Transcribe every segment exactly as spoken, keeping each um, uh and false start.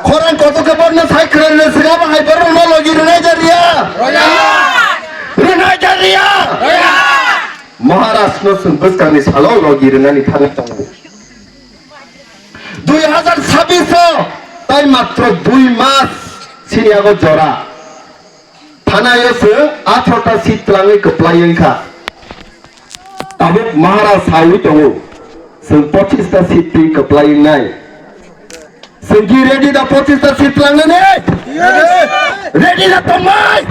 Khorang kotor khe borno sai khwrwng rwswk abo hai borok no logi rwnai ja riya. Rwnai ja riya. Maharaj no chwng bwskang ni salo logi rwnani thani tongo. Dui hazar chabbish o tai matro dui mas sini ago jora. Thanaio chwng atharota seat twlangwi kwplai wngkha. Tabuk Maharaj sawi tongo, chwng pochista seat twi kwplai wngnai. Chwng ki ready da pochista seat twlangnani? Ready da tongmai?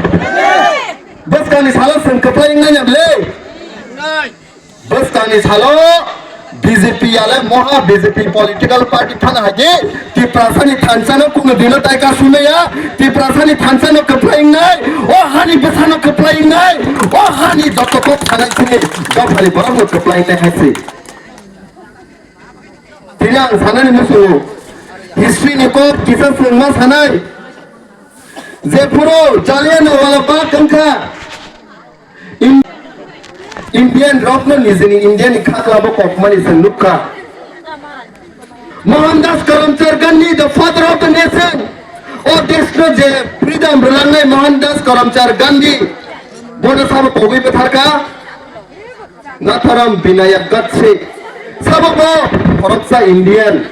Bwskangni salo chwng kwplai wngnai ya bwle? Bwskangni salo B J P yale moha B J P political party thana hagi Tiprasani thansa no kuno dino tai ka sumaya Tiprasani thansa no kwplai wngnai o hani bwsa no kwplai wngnai o hani joto kok thanai sini dophani borok no kwplai wngnai hai se. Tini ang sanani musungo history ni kok kisa swngma sanai je phuru Jallianwala Bagh wngkha. In-, Indian rokno nijini Indian ni kha kwlabo kokmani se nukha. Mohandas Karamchand Gandhi, the father of the nation, o deshno je freedom rwlangnai Mohandas Karamchand Gandhi, bono sabo kogwi bwtharkha Natharam Vinayak Godse, sabo bo khoroksa Indian,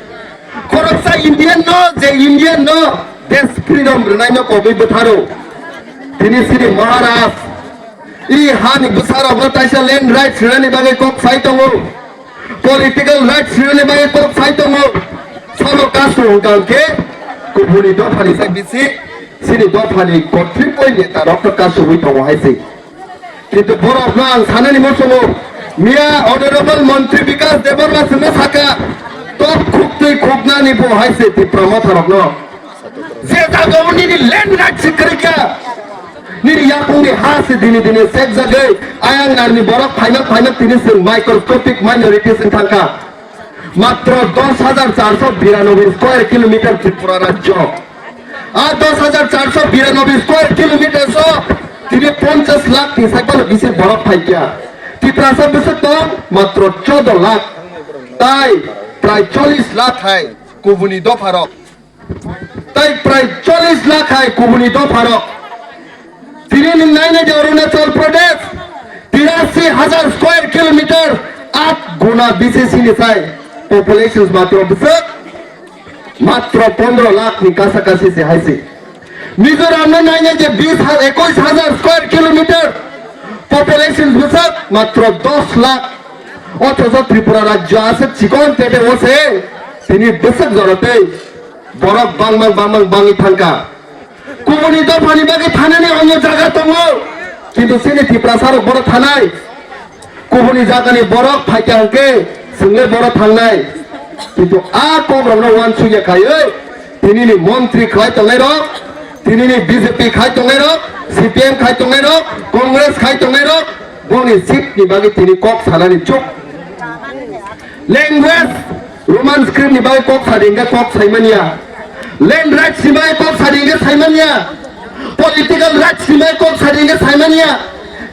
khoroksa Indian no je Indian no desh freedom rwnaino kogwi bwtharo. Tini sini Maharaj I hani bwsarokno taisa land rights rwnani bagwi kok sai tongo, political rights rwnani bagwi kok sai tongo. Sabo kasu hwnkha hwnkhe kubuni dophani sak bisi sini dophani kotripoi netarokno kasugwi tongo hai se. Kintu borokno ang sanani muchungo, miya Honorable Montri Bikas Debbarma chwngno saka, tok khuktwi khuknani bo hai se Tipra Motharokno. Je jagao nini land right se kwrwi kha, nini yakungni ha se dini dini sekjagwi ayang narni borok phaima phaima tini chwng microscopic minorities wng thangkha. Matro dos hajar charso biranoboi square kilometer Tripura rajyo. A dos hajar charso biranoboi square kilometer so tini ponchas lakh ni sai phano bisi borok phaikha. Tiprasa bwswk tong matro chodo lakh. Tai prai chollish lakh hai kubuni dopharok. Tai prai chollish lakh hai kubuni dopharok. Tini nwng naina je Arunachal Pradesh tirasi hajar square kilometer at guna B C C ni sai populations matro bwswk matro pondro lakh ni kasa kasi se hai se. Mizoram no naina je bis ha-, ekush hajar square kilometer populations bwswk matro dos lakh. Othocho Tripura rajyo aswk chikon tete o se tini bwswk jorotei borok bangmang bangmang bangwi thangkha. Kubuni dophani bagwi thanani onyo jaga tongo, kintu chini Tiprasarok boro thanai. Kubuni jagani borok phaikha hwnkhe chwngle boro thangnai. Kintu a kokrokno uansukya khaiwi tinini montri khlai tongnairok, tinini B J P khai tongnairok, C P M khai tongnairok, Congress khai tongnairok, boni seat ni bagwi tini kok sanani chuk. Language, Roman script ni bagwi kok sadi hwnkhe kok saimanya. Land rights ni bagwi kok sadi hwnkhe saimanya. Political rights ni bagwi kok sadi hwnkhe saimanya.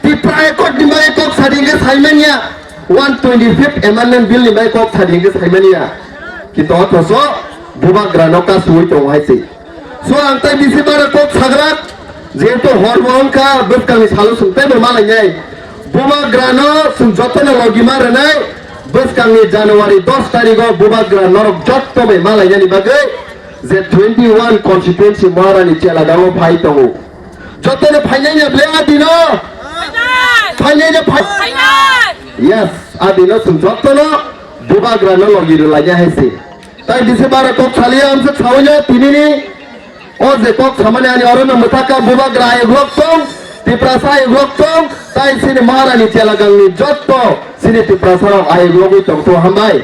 Tipra Accord ni bagwi kok sadi hwnkhe saimanya. One twenty fifth Amendment Bill ni bagwi kok sadi hwnkhe saimanya. Kintu othocho bubagra no kasugwi tongo hai se. So ang tai bisi bara kok sagra, jehetu hor bo wngkha, bwskangni salo chwng teibo malainai. Bubagrano chwng jotono logi ma rwnai, bwskangni January dos tarigo bubagra norok jotto bai malainani bagwi je twenty one constituency Maharani Chelagao phai tongo. Jotono phainai ya ble adino? Phainai ya phai-, Yes, adino chwng jotono bubagrano logi rwlainai hai se. Tai bisi bara kok saliya amsa sawi no tinini o je kok samani ani oro no mwthaka bubagra ayuk lok tong, Tiprasa ayuk lok tong, tai sini Maharani Chelagangni jotto sini Tiprasa rok ayuk logwi tong to hambai.